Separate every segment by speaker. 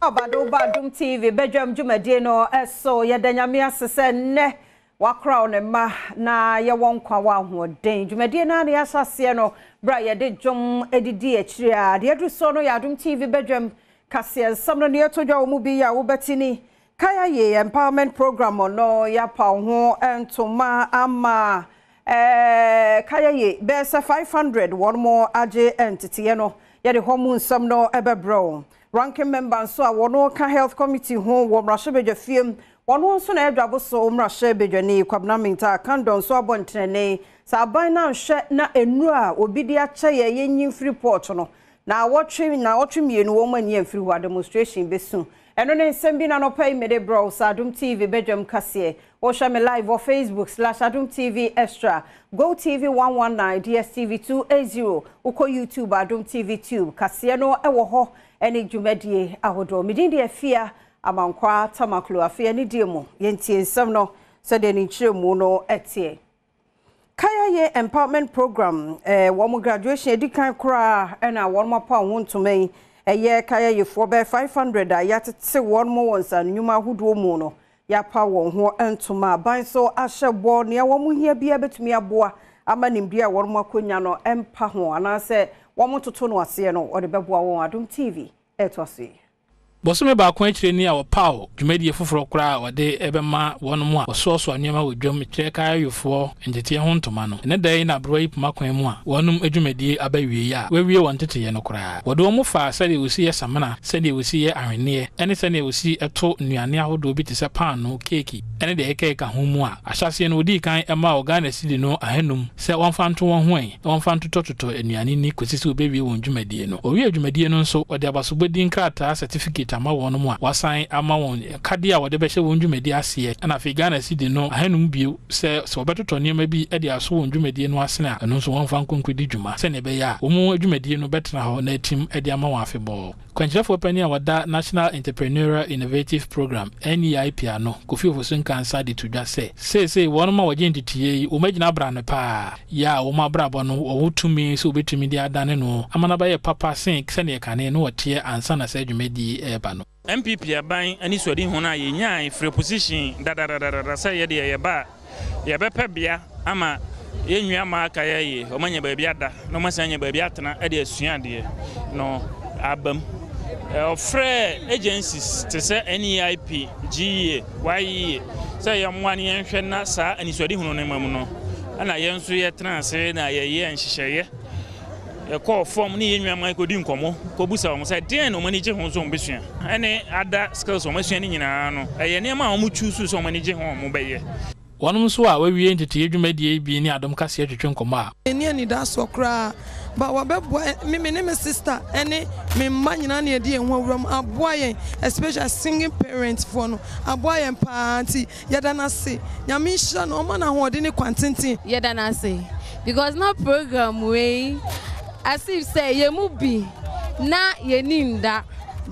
Speaker 1: Ɔbado ba Adom TV badwam dwumadie no so. Yɛda Nyame ase sɛ nnɛ wakora wo ne mma na yɛwɔ nkwa wɔ ahoɔden. Dwumadie no a na yɛahyɛ aseɛ no berɛ a yɛde dwom didi akyire a deɛ aduru soɔ no yɛ Adom TV badwam kaseɛ nsɛm no ne yɛto dwa wɔ mu bi a wobɛte ni. Kaya Empowerment Program no yɛapa wo ho ntoma ama kaya ye bɛyɛ sɛ 500 wɔn mo agye nteteɛ no, yɛde hɔ mu nsɛm no ɛbɛbrɛ wo. Ranking member nso a wɔn ka health committee ho wɔ mmarahyɛbadwa fie, wɔn nso na ɛdwa so mmarahyɛbadwani Kwabena Mintah Akandoh nso abɔ ntenene sɛ aban no anhwɛ na nnuro a obi de akyɛ yɛ yɛnyi mfiri port no na wɔtwe na wɔtwe mmienu wɔn ani amfiri hɔ a, demonstration bɛsu. Ɛno ne nsɛm bi na nɔpɛ yi mede brɛ wo sɛ Adom TV badwam kaseɛ. Wɔhwɛ me live wɔ Facebook/AdomTV Extra, Go TV 119, DSTV 280. Wokɔ YouTube, Adom TV Tube, kaseɛ no ɛwɔ hɔ ɛne dwumadie ahodoɔ. Medin de Afia Amankwa Tamaklo. Afei ne die mu yɛntie nsɛm no sɛdeɛ ne nkyerɛmu no ɛteɛ. Kaya Empowerment Program, wɔn graduation edi kan koraa ɛna wɔn apa ho ntoma yi. Ɛyɛ kayayefoɔ bɛyɛ 500 a yɛatete wɔn mo wɔ nsa nnwuma ahodoɔ mu no, yɛapa wɔn ho ntoma. Aban so ahyɛ bɔ nea wɔn hia biara bɛtumi aboa ama nimdeɛ a wɔn akɔnya no mpa ho anaasɛ wɔn toto no aseɛ no, wɔde bɛboa wɔn. Adom TV ɛtoa so yi.
Speaker 2: Bɔsome baako akyire ni a wɔpaw dwumadie foforɔ koraa a wɔde ɛbɛma wɔn a wɔsoasoa nneɛma wɔ dwam kyerɛ kaayɔfoɔ nteteɛ ho ntoma no. Ɛnɛ da yi na aberewa yi poma kwan mu a wɔnom dwumadie aba wie a wɔawie wɔn nteteyɛ no koraa. Wɔde wɔn fa sɛdeɛ wɔsi yɛ samina, sɛdeɛ wɔsi yɛ ahwenneɛ ɛne sɛdeɛ wɔsi ɛto nnuane ahodoɔ bi te sɛ paano, keeki ɛne deɛ ɛkeka ho mu. A ahyɛaseɛ no, wɔdii kan ɛma wɔ Ghana sidi no 500 sɛ wɔmfa nto wɔn ho ɛ na wɔmfa ntotɔtotɔ nnuane ni kɔsi sɛ wɔbɛwie wɔn dwumadie no. Wɔwie dwumadie no nso, wɔde abasobɔdi nkrataa, certificate, ama wɔn mu a wɔasan ama wɔn kadeɛ a wɔde bɛhyɛ wɔn dwumadie aseɛ, ɛna afei Ghana sidi no 500 bio sɛ wɔbɛtotɔ nneɛma bi de aso wɔn dwumadie no asene a, ɛno nso wɔmfa nkonkɔ di dwuma sɛnea ɛbɛyɛ a wɔn dwumadie no bɛtena hɔ na atim de ama wɔn afebɔɔ. Kwankyerɛfoɔ panin a wɔda National Entrepreneurial Innovative Program, NEIP, ano, Kofi Ofosu Nkansa, de to dwa sɛ seesei wɔn ma wɔgye nteteeɛ yi, wɔn agyina abra no paa yɛ a wɔn abrabɔ no wɔwɔ tumi sɛ wɔbɛtumi de adane no ama no abɛyɛ papa sen sɛdeɛ kane no wɔteɛ ansa na saa dwumadie ɛreba no.
Speaker 3: NPP aban anisoadehu no a yɛnyaa firi opposition dadadadada sɛ yɛdeɛ yɛba a yɛbɛpɛ bea ama yɛn nua mmaa aka yɛ yie, wɔn anya baabi ada na wɔn asan anya baabi atena de asua adeɛ no aba mu. Ɔfrɛ agencies te sɛ NEIP, GEA, YEA sɛ yɛmmoa ne yɛnhwɛ na saa anisoadehunu no ma mu no, ɛna yɛn nso yɛtena ase na yɛyɛ nhyehyɛeɛ. Yɛkɔɔ fam ne yɛn nuaman kɔdi nkɔmmɔ kɔbusa wɔn sɛ deɛn na wɔn ani gye ho sɛ wɔn bɛsua, ɛne ada skills wɔn asua no nyinaa no, ɛyɛ nneɛma a wɔn choose sɛ wɔn ani gye ho a wɔn bɛyɛ.
Speaker 2: Wɔnom nso a wɔawie nteteyɛ dwumadie yi bi ne Adom kaseɛ twetwe nkɔmmɔ a.
Speaker 4: Ɛni anidasoɔ koraa ba wɔbɛboa me ne me sister ɛne me mma nyinaa ne yɛde yɛn ho awura mu aboa yɛn, especially single parent foɔ no, aboa yɛn paa. Nti yɛda no ase. Nyame nhyira no, ɔma no ahoɔden ne kwan tenten.
Speaker 5: Yɛda no ase because na program wei, as if sɛ yɛn mu bi na yɛni nda,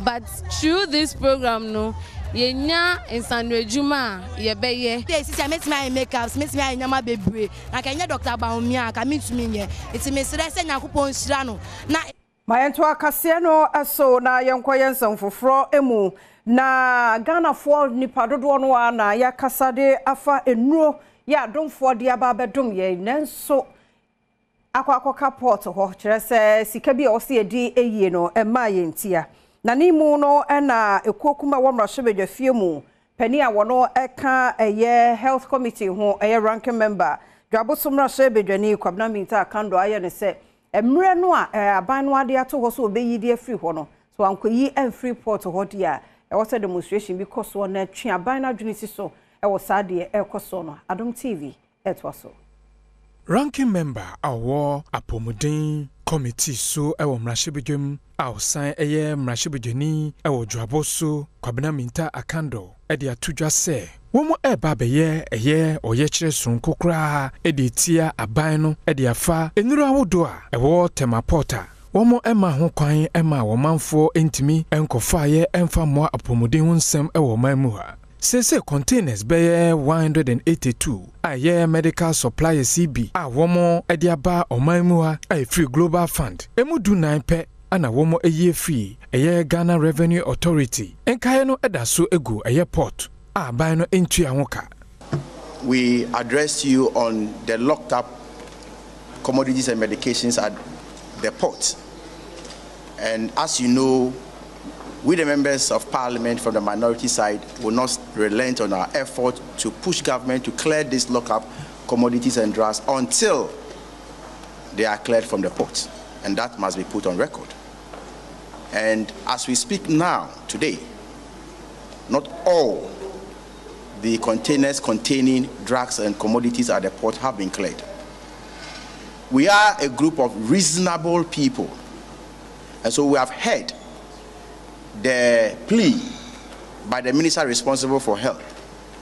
Speaker 5: but through this program no yɛnya nsano adwuma a yɛbɛyɛ.
Speaker 6: Sisi a mɛtumi ayɛ makeups, mɛtumi ayɛ nneɛma bebree na nka ɛnyɛ Dr. Bawumia a ka mentumi nyɛ. Nti mesrɛ sɛ Nyankopɔn nhyira no na
Speaker 1: Ma yɛnto akaseɛ no so na yɛnkɔ yɛn nsɛm foforɔ mu. Na Ghanafoɔ nipa dodoɔ no a na yɛakasa de afa nnuro yɛ adomfoɔ de aba abɛdom yɛn, nanso akɔ akɔka port hɔ, kyerɛ sɛ sika bi a ɔsi yɛde eyie no ɛmaa yɛn tia. Na ne mu no, ɛna ekuo kuma wɔ mmarahyɛbadwa fie mu panin a wɔn ɛka ɛyɛ health committee ho, ɛyɛ ranking member, Dwaboso mmarahyɛbadwani Kwabena Mintah Akandoh, ayɛ ne sɛ mmerɛ no a aban no ade ato hɔ so wɔbɛyi de afiri hɔ no so, ankɔyi amfiri port hɔ deɛ a, ɛwɔ sɛ demonstration bi kɔ soɔ na twe aban no adwene si so ɛwɔ saa deɛ ɛrekɔ soɔ no. Adom TV ɛtoa so.
Speaker 7: Ranking member a ɔwɔ apɔmuden committee so wɔ mmarahyɛbadwam a ɔsan yɛ mmarahyɛbadwani wɔ Dwoabo so, Kwabena Mintah Akandoh, de ato dwa sɛ wɔn ɛreba abɛyɛ ɛyɛ ɔyɛkyerɛ sononko koraa de etia aban no de afa nnuro ahodoɔ a ɛwɔ Tema Port a wɔn ma ho kwan ma wɔmanfoɔ ntumi nkɔfaeɛ mfa mmoa apɔmuden ho nsɛm wɔ ɔman mu ha. Seesei containers bɛyɛ 182 a ɛyɛ medical supplies yi bi a wɔn de aba ɔman mu ha a ɛfiri Global Fund, emu 14 pɛ. na wɔn ayi afiri ɛyɛ Ghana Revenue Authority. Nkaeɛ no da so gu ɛyɛ port a aban no ntua ho ka.
Speaker 8: We addressed you on the locked up commodities and medications at the port. And as you know, we the members of parliament from the minority side will not relent on our effort to push government to clear this lockup commodities and drugs until they are cleared from the port. And that must be put on record. And as we speak now, today, not all the containers containing drugs and commodities at the port have been cleared. We are a group of reasonable people. And so we have heard the plea by the minister responsible for health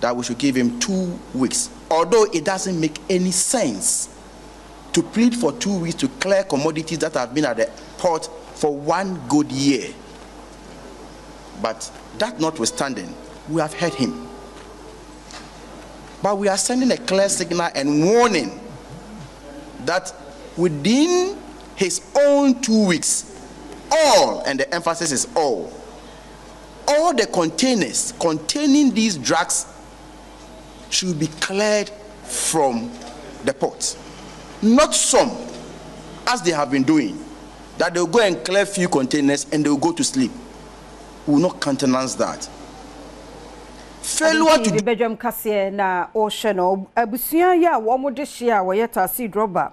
Speaker 8: that we should give him 2 weeks. Although it doesn't make any sense to plead for 2 weeks to clear commodities that have been at the port for 1 good year. But that notwithstanding, we have heard him. But we are sending a clear signal and warning that within his own 2 weeks, all, and the emphasis is all the containers containing these drugs should be cleared from the port. Not some, as they have been doing, that they'll go and clear few containers and they'll go to sleep. We will not countenance that. Failure to
Speaker 1: bedwam kase na o hwe no abusua ya wo mo de hye a wo yɛ droba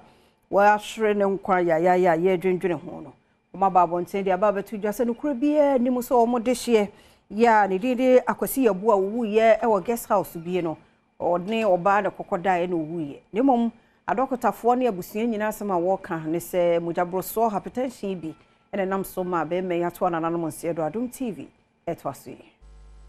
Speaker 1: wo ahwere ne nkwa ya ya ya ye dwendwene ho no o ma ba bonten de aba betu dwa se no kura bia ni mu so wo mo de hye ya ne dide akwasi yabu a wo ye e wo guest house bi no odne oba ne kokoda e no wuye ne mom adokotafo ne abusua nyina asem a wo ka ne se mujabroso hypertension bi ene nam so ma be me yato anananom nse do Adom TV etwaso yi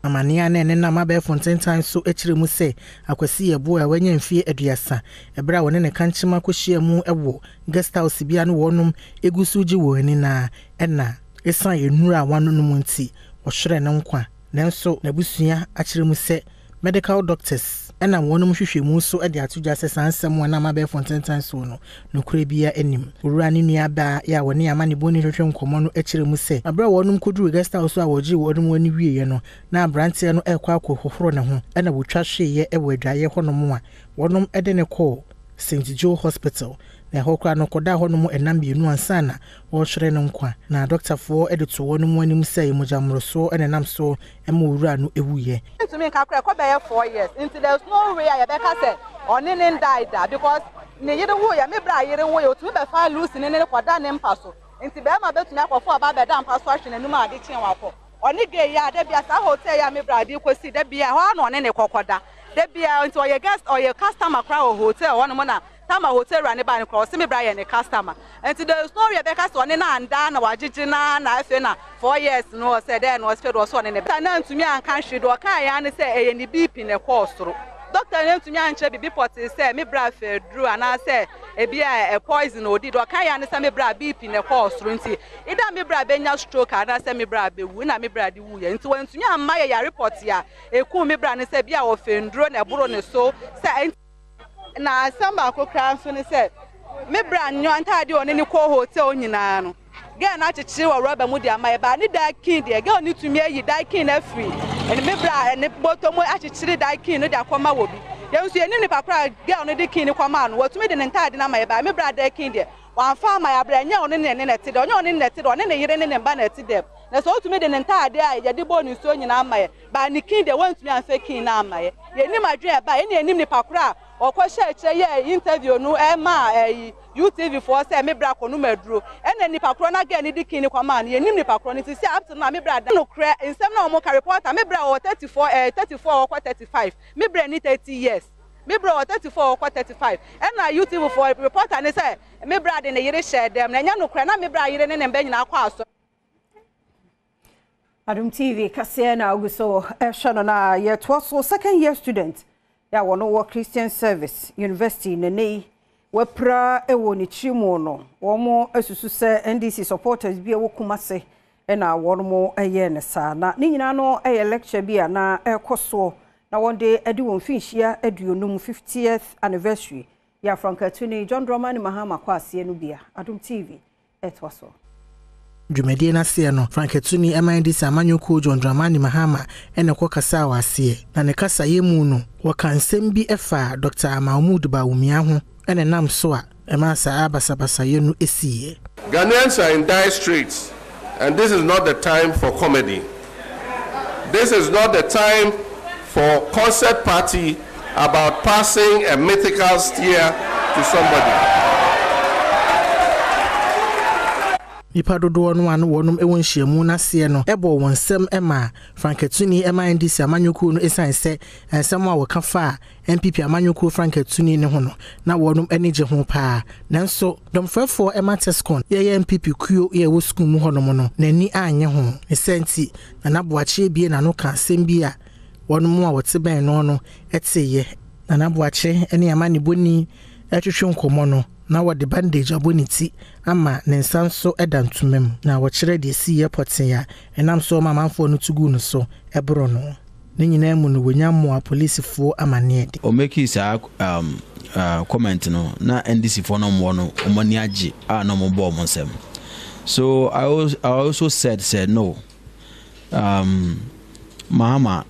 Speaker 9: amania na ene nam abɛfo ntentan so ekyire mu sɛ akwasi yɛbo a wanya mfie 30 ebra wone ne kankyema kɔhyia mu ɛwɔ guest house bia no wɔnom egusu gye wɔ ani na ɛna esan enura wanonom nti wɔhwere ne nkwa nanso nabusua akyire mu sɛ medical doctors ɛna wɔnom hwehwɛ mu so de ato dwa sɛ sansɛm wɔn am abɛfo ntentan so no nokore bia anim owura ne nua baa ya wɔne ama ne boni hwehwɛ nkɔmmɔ no akyire mu sɛ abra wɔnom koduru guest house a wɔgye wɔnom ani wieɛ no na abranteɛ no ɛkɔ akɔhohoro ne ho ɛna wɔtwa hweeɛ ɛwɔ adwaeɛ hɔnom a wɔnom ɛde ne kɔɔ St. Joe Hospital na ɛhɔ koraa no kɔda hɔnom ɛnam mmienu ansa na wɔhwere no nkwa na dɔktafoɔ ɛde to wɔnom anim sɛ mogyamorosoɔ ɛna nam so ɛma owura no ewuiɛ.
Speaker 10: Ntumi nka koraa ɛkɔ bɛyɛ 4 years nti there's no way a yɛbɛka sɛ ɔne ne ndae da because ne yere wo yɛ me bra yere wo yɛ otumi bɛfa Lucy ne ne kɔda ne mpa so nti bɛrima bɛtumi akɔfo ɔba bɛda mpa so ahwe n'anum a ade kyen wakɔ ɔne gay ya da bia saa hotel ya me bra de kɔsi da bia hɔ na ɔne ne kɔkɔda da bia nti ɔyɛ guest ɔyɛ customer koraa wɔ hotel hɔ no mu na tama hotel rani ba ne koraa ɔse me bra yɛ ne customer nti there is no way bɛka sɛ ɔne na anda na wagyegye na na afei na 4 years no ɔsɛ dɛn na ɔsɛ ɔsɛ ɔne ne ba na ntumi anka hwe do ɔka ya ne sɛ ɛyɛ ne BP ne kɔɔ soro doctor ne ntumi ankyerɛ bibi pɔte sɛ me bra fedru anaasɛ ebi a poison odi do ɔka ya ne sɛ me bra BP ne kɔɔ soro nti ida me bra benya stroke anaasɛ me bra bewu na me bra de wu yɛ nti wantumi amma yɛ ya report ya eku me bra ne sɛ bia ɔfendro na ɛboro ne so sɛ na asɛm baako kra nso ne sɛ me bra nyo antade ɔne ne kɔ hotel nyinaa no girl na akyekyere wɔ rubber mu de ama yɛ ba ne dark deɛ girl ne tumi ayi dark na free ɛne me bra ne bɔtɔ mu akyekyere dark no de akɔma wɔ bi yɛn nso yɛnim nipa kora girl no de kin ne kɔma no wɔtumi de ne ntade na ama yɛ ba me bra dark deɛ wɔamfa ama yɛ abra nyɛ ɔne ne ne te dɛ ɔnyɛ ɔne ne te dɛ ɔne ne yere ne ne mba na ɛte dɛ na sɛ ɔtumi de ne ntade a yɛde bɔ ne nsuo nyinaa ama yɛ ba ne kin deɛ wɔntumi amfa kin na ama yɛ yɛnim adwene ɛba yɛne yɛnim nipa kora ɔkɔhyɛ kyerɛ yɛ interview no ɛma ɛyi UTV foɔ sɛ me bra kɔno maduro ɛna nipa korɔ na girl ne di kin ne kɔma no yɛnim nipa korɔ no nti sɛ up to now me bra no korɛ nsɛm na ɔmo ka reporter me bra wɔ 34 34 ɔkɔ 35 me bra ni 30 years me bra wɔ 34 ɔkɔ 35 ɛna UTV foɔ reporter ne sɛ me bra de ne yere hyɛ dɛm na ɛnyɛ no korɛ na me bra yere ne ne mba nyinaa kɔ aso.
Speaker 1: Adom TV kaseɛ na oguso ɛhwɛ no na yɛtoa so second year student ya wono wɔ Christian Service University nene wapra ewo ne tirimu no wɔn asusu sɛ NDC supporters bi ewo Kumase na wɔn mo ɛyɛ ne saa na ne nyinaa no ɛyɛ lecture bi a na ɛkɔ so na wɔn de ɛde wɔn finhyia aduonum 50th anniversary ya Frankatuni John Dramani Mahama kɔ aseɛ no bia Adom TV ɛtoa so.
Speaker 9: Dwumadie no aseɛ no, Frankatuni ma NDC amanyɔkuo John Dramani Mahama na ɛkɔ kasaa wɔ aseɛ. Na ne kasaeɛ mu no, wɔka nsɛm bi faa Dɔkta Mahmood Bawumia ho na ɛnam so a ɛmaa saa basabasayɛ no siiɛ.
Speaker 11: Ghanaians are in dire straits and this is not the time for comedy. This is not the time for concert party about passing a mythical steer to somebody.
Speaker 9: Nnipa dodoɔ no a na wɔnom wɔ nhyiamu no aseɛ no bɔɔ wɔn nsam maa frankatuni ma NDC amanyɔkuo no ɛsiane sɛ nsɛm a wɔka faa NPP amanyɔkuo frankatuni no ho no na wɔnom ani gye ho paa. Nanso dɔmfrɛfoɔ ma Tescon yɛyɛ NPP kuo yɛ ɛwɔ sukuu mu hɔnom no n'ani annye ho. Ne saa nti Nana Boakye abue n'ano kaa asɛm bi a wɔnom a wɔte bɛn no no teeɛ. Nana Boakye ne amanebɔni retwetwe nkɔmmɔ no, na wɔde bandage abɔ ne ti ama ne nsa nso da ntoma mu, na wɔkyerɛ deɛ ɛsiiɛ pɔtee a ɛnam so ma amanfoɔ no tu guu no so boroo no. Ne nyinaa mu no, wɔnya mmoa polisifoɔ amaneɛ de.
Speaker 12: Ɔmekii saa um, uh, comment no, na NDC foɔ no ɔmo no, ɔmo ani agye a na ɔmo bɔ ɔmo nsam. So I also, I also said sɛ no, um, Mahama,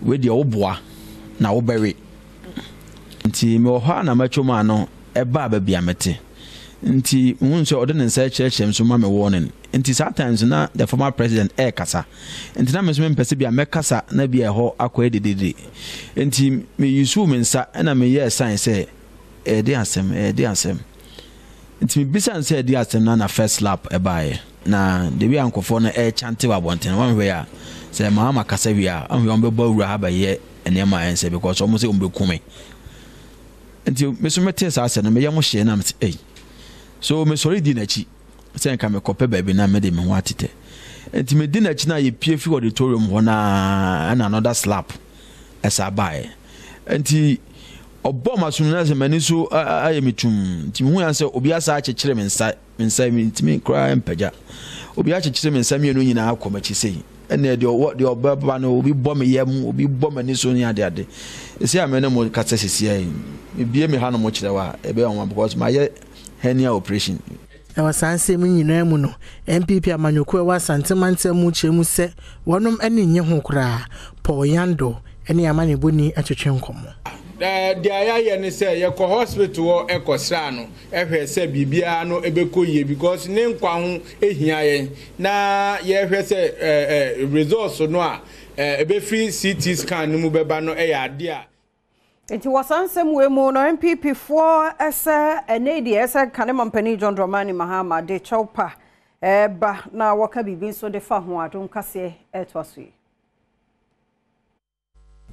Speaker 12: wei deɛ woboa na wobɛwe. Nti mewɔ hɔ a na matwa mu ano ɛbaa baabi a mete. Nti mehu sɛ ɔde ne nsa kyerɛkyerɛ me so ma me warning. Nti saa times na the former president ɛrekasa. Nti na me nso mempɛ sɛ bi a mɛkasa na bi a ɛhɔ akɔyɛ dedede. Nti me yusuu me nsa ɛna meyɛɛ sign sɛ ɛyɛ asɛm, ɛyɛ asɛm. Nti mebisa no sɛ ɛde asɛm no na first slap ɛbaeɛ. Na the way a nkurɔfoɔ no ɛrekyante wɔ abɔnten no, wɔnhwɛ a sɛ Mahama kasa wie a, wɔnhwɛ a wɔbɛbɔ awura ha bɛyɛ nneɛma a ɛnsɛ because wɔn sɛ wɔbɛku me. Nti me so metee saa asɛm no, me yam hyee na mete ei. So mesɔre di n'akyi sɛ nka mekɔpɛ baabi na mede me ho atetɛ. Nti medi n'akyi na yɛpie fi auditorium hɔ na ɛna another slap ɛsa baeɛ. Nti ɔbɔɔ m'asom na sɛ m'ani so ayɛ me tum. Nti mehu ya sɛ obi asa akyekyere me nsa Me nsa mentumi koraa mpagya. Obi akyekyere me nsa mmienu nyinaa kɔ m'akyi sei. Ɛnna deɛ ɔwɔ deɛ ɔbɛba no obi bɔ me yam, obi bɔ m'ani so ne ade ade. Esi a me ne mo kasa sisi yi, mebie me hanom kyerɛ wo a, ɛbɛyɛ nwanwa because mayɛ hernia operation.
Speaker 9: Wɔ saa nsɛm yi nyinaa mu no, NPP amanyɔkuo a ɛwɔ Asante mantam mu kyerɛ mu sɛ wɔnom ani nnye ho koraa. Paul Yandor ne amanebɔni twetwe nkɔmmɔ.
Speaker 13: Deɛ yɛayɛ ne sɛ yɛkɔ hospital hɔ kɔsraa no hwɛ sɛ biribiara no bɛkɔ yie because ne nkwa ho hia yɛn na yɛhwɛ sɛ results no a ɛbɛfiri CT scan no mu bɛba no yɛ adeɛ a.
Speaker 1: Nti wɔ saa nsɛm wei mu no, NPP foɔ sɛ ɛnɛ yi deɛ ɛsɛ kane mampanin John Dramani Mahama de kyɛw pa ɛreba na wɔka biribi nso de fa ho adom kaseɛ ɛtoa so yi.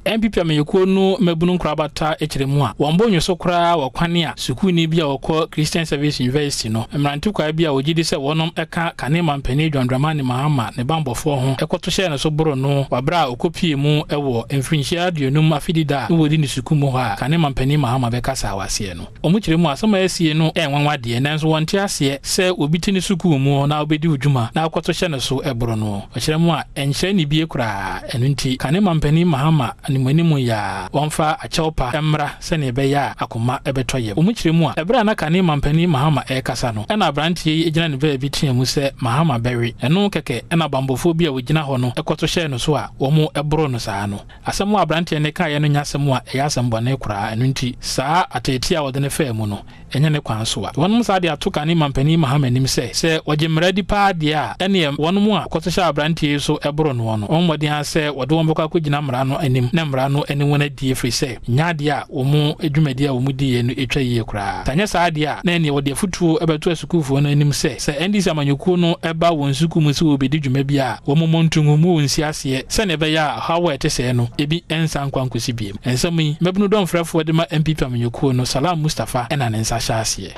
Speaker 2: NPP amanyɔkuo no mmabunu nkorabata kyerɛ mu a, wɔbɔ nnwoso koraa wɔ kwan a sukuuni bi a ɔkɔ Christian Service University no mmerantekwaa bi a wɔgye di sɛ wɔnom ka kane mampanin John Dramani Mahama ne banbɔfoɔ ho kɔto hyɛɛ no so boro no wɔ berɛ a ɔkɔpuee mu wɔ mfirinhyia aduonum afedida a na wɔdi no sukuu mu hɔ a kane mampanin Mahama bɛkasaa wɔ aseɛ no. Wɔkyerɛ mu a, asɛm a asie no yɛ nwanwa deɛ, nanso wɔnte aseɛ sɛ obi te ne sukuu mu na ɔbɛdi wo dwuma na wokɔto hyɛ no so boro no. Wɔkyerɛ mu a, ɛnkyerɛ nibie koraa. Ɛno nti, kane mampanin Mahama animuanimu yɛ a wɔmfa akyɛw pa mmra sɛdeɛ ɛbɛyɛ a akoma bɛtɔ yam. Wɔkyerɛ mu a, ɛberɛ a na kane mampanin Mahama rekasa no, ɛna aberanteɛ yi gyina ne baabi tea mu sɛ Mahama bɛwe. Ɛno kɛkɛ na banbɔfoɔ bi a wɔgyina hɔ no kɔto hyɛɛ no so a wɔboroo no saa no. Asɛm a aberanteɛ no kaeɛ no nyɛ asɛm a ɛyɛ asɛm bɔne koraa, ɛno nti saa ateetee a wɔde no faa mu no, ɛnyɛ ne kwan so a. Wɔnom saa de ato kane mampanin Mahama anim sɛ, sɛ wɔgye mmara di paa deɛ a, ɛneɛ wɔnom a wɔkɔto hyɛɛ aberanteɛ yi so boro noɔ no, wɔmmɔ mmɔden ara sɛ wɔde wɔn bɛkɔ akɔgyina mmara no anim na mmara no ne wɔn adi ɛfiri sɛ, ɛnyɛ adeɛ a wɔn dwumadie a wɔdiiɛ no twa yie koraa. Sɛ anyɛ saa deɛ a, na ɛneɛ wɔde afutuo bɛto asukuufoɔ no anim sɛ, sɛ NDC amanyɔkuo no ba wɔn sukuu mu sɛ wɔrebɛdi dwuma bi a, wɔmmɔ ntongu mu wɔ nsi aseɛ sɛdeɛ ɛbɛyɛ a ɔhaw a ɛte sɛɛ no ebi nsan nkɔ ankɔsi bio. Nsɛm yi, mmabunu dɔmfrɛfoɔ de ma NPP amanyɔkuo no, Salam Mustapha na ne nsa hyɛ aseɛ.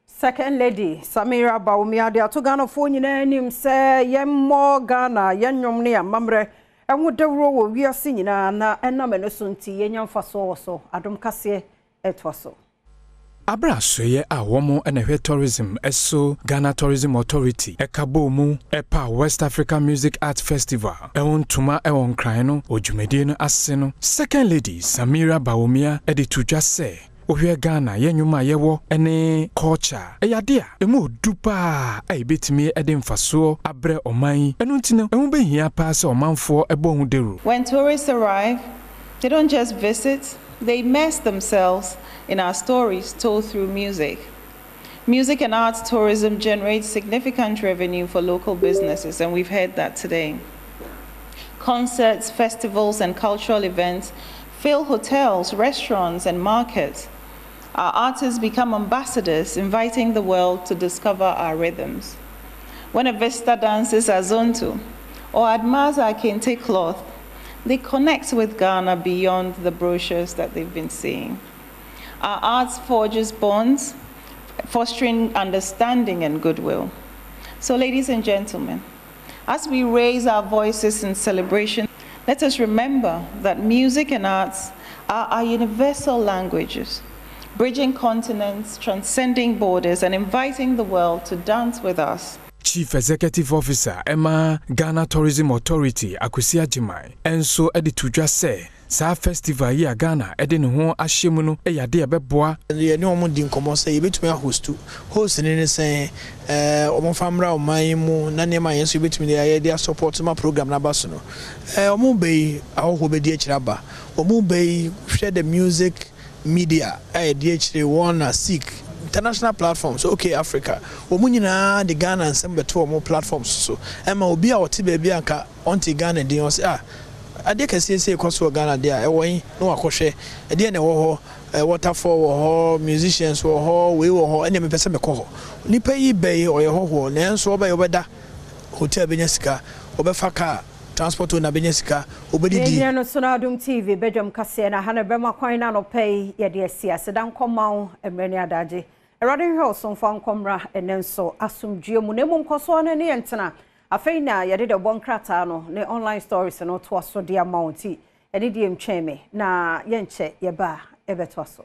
Speaker 1: Second Lady Samira Bawumia de ato Ghanafoɔ nyinaa anim sɛ yɛmmɔ Ghana yɛn nnwom ne yɛn amammerɛ ho dawuro wɔ wiase nyinaa na ɛnam ɛno so nti yɛnya mfasoɔ wɔ so. Adom Kaseɛ ɛtoa so.
Speaker 7: Aber asoɛeɛ a wɔn na ɛhwɛ tourism so Ghana Tourism Authority ka bɔɔ mu paw West Africa Music Arts Festival ho ntoma wɔ Nkran no wɔ dwumadie no ase no, Second Lady Samira Bawumia de too dwa sɛ. Wohwɛ Ghana yɛn nnwom a yɛwɔ ne culture a, ɛyɛ ade a ɛmu ɔdu paa a ɛbɛtumi de mfasoɔ abrɛ ɔman yi. Ɛno nti no, ɛho bɛhia paa sɛ ɔmanfoɔ bɔ ho dawuro.
Speaker 14: When tourists arrive, they don't just visit, they immerse themselves in our stories told through music. Music and arts tourism generates significant revenue for local businesses, and we've heard that today. Concerts, festivals, and cultural events fill hotels, restaurants, and markets. Our artists become ambassadors, inviting the world to discover our rhythms. When a visitor dances Azonto or admires our kente cloth, they connect with Ghana beyond the brochures that they've been seeing. Our arts forges bonds, fostering understanding and goodwill. So, ladies and gentlemen, as we raise our voices in celebration, let us remember that music and arts are our universal languages, bridging continents, transcending borders, and inviting the world to dance with us.
Speaker 7: Chief Executive Officer ma Ghana Tourism Authority, Akwesi Agyemang nso de to dwa sɛ saa festival yi a Ghana de ne ho ahyɛ mu no yɛ ade a ɛbɛboa.
Speaker 15: Yɛne wɔn di nkɔmmɔ sɛ yɛbɛtumi ahostu. Host no ne sɛn? Ɛɛ, wɔmfa mmra ɔman yi mu na nneɛma a yɛn nso yɛbɛtumi de ayɛ de asɔpɔto ma program no aba so no. Ɛɛ, wɔn ba yi, ahɔhoɔ bɛdi akyire aba. Wɔn ba yi, hwɛ the music media a ɛdi akyire, wɔn na Seek, international platforms, OK Africa, wɔn nyinaa de Ghana nsɛm bɛto wɔn platforms so. Ɛma obi a ɔte baabi a anka ɔnte Ghana din, ɔse ah, Adeɛ kɛseɛ sei rekɔ so wɔ Ghana deɛ a, ɛwɔ he na wakɔhwɛ? Ɛdeɛn na ɛwɔ hɔ? Eh, waterfall wɔ hɔ, musicians wɔ hɔ, wei wɔ hɔ, ɛnneɛ mepɛ sɛ mekɔ hɔ. Nipa yi bɛ yi, ɔyɛ hɔhoɔ, nanso ɔbɛ yi, ɔbɛda hotel bɛnya sika, ɔbɛfa car, transport owner bɛnya sika, ɔbɛdidi.
Speaker 1: Yɛn no so na Adom TV badwam kaseɛ na ha na ɛbɛma kwan na anɔpa yi yɛde asi aseda nkɔma wo mmerɛ ne adagye. Awurade nhwɛ wo so mfa nkɔmmra ɛnɛ nso asomdwoeɛ mu na mmom kɔ so ara ne yɛn ntena. Afei na yɛde dɛwbɔ nkrataa no ne online stories no toa so de ama wo nti ɛne deɛ ntwɛn me na yɛnkyɛ yɛba a ɛbɛtoa so.